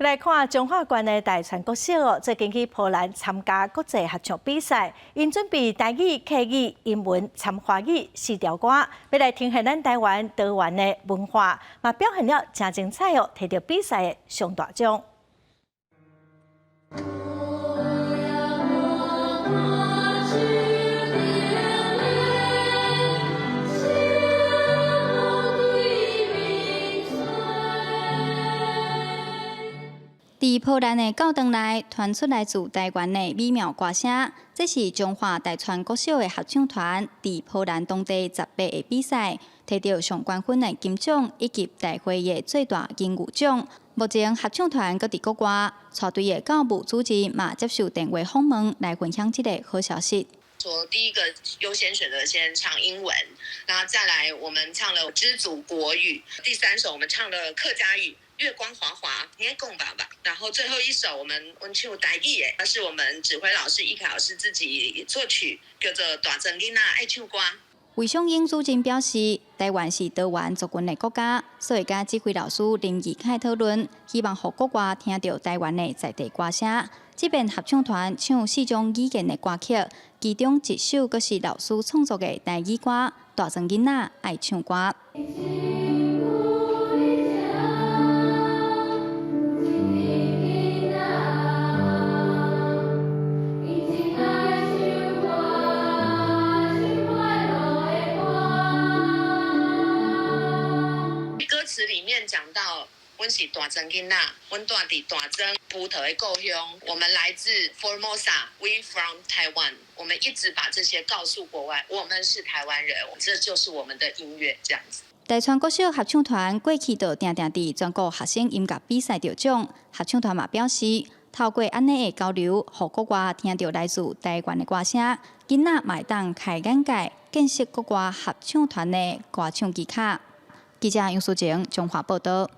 來看彰化縣的大川國小哦，最近去波蘭參加國際合唱比賽，𪜶準備台語、客語、英文、摻華語四條歌，欲來呈現咱台灣多元的文化，嘛表現了誠精彩哦，提著比賽的上大獎。佇波蘭的教堂內傳出來自台灣的美妙歌聲，這是彰化大川國小的合唱團佇波蘭當地18個比賽，提著上冠軍的金獎以及大會的最大榮譽獎。目前合唱團閣佇國外，帶隊的教務主任嘛接受電話訪問來分享這个好消息。說第一個優先選擇先唱英文，然後再來我們唱了知祖國語，第三首我們唱了客家語。月光華華，你愛講爸爸。然後最後一首我們唱台語的，那是我們指揮老師易凱老師自己作曲，叫做《大莊囡仔愛唱歌》。魏尚英主任表示，台灣是多元族群的國家，所以佮指揮老師林義凱討論，希望予國外聽著台灣的在地歌聲。這遍合唱團唱四種語言的歌曲，其中一首閣是老師創作的台語歌《大莊囡仔愛唱歌》。歌詞裡面講到，阮是大莊囡仔，阮蹛佇大莊葡萄的故鄉。我們來自 Formosa，We from Taiwan。我們一直把這些告訴國外，我們是台灣人，這就是我們的音樂，這樣子。大川國小合唱團過去就定定佇全國學生音樂比賽得獎，合唱團嘛表示，透過按呢的交流，予國外聽著來自台灣的歌聲，囡仔嘛會當開眼界，見識國外合唱團的歌唱技巧。記者楊淑晴，彰化報導。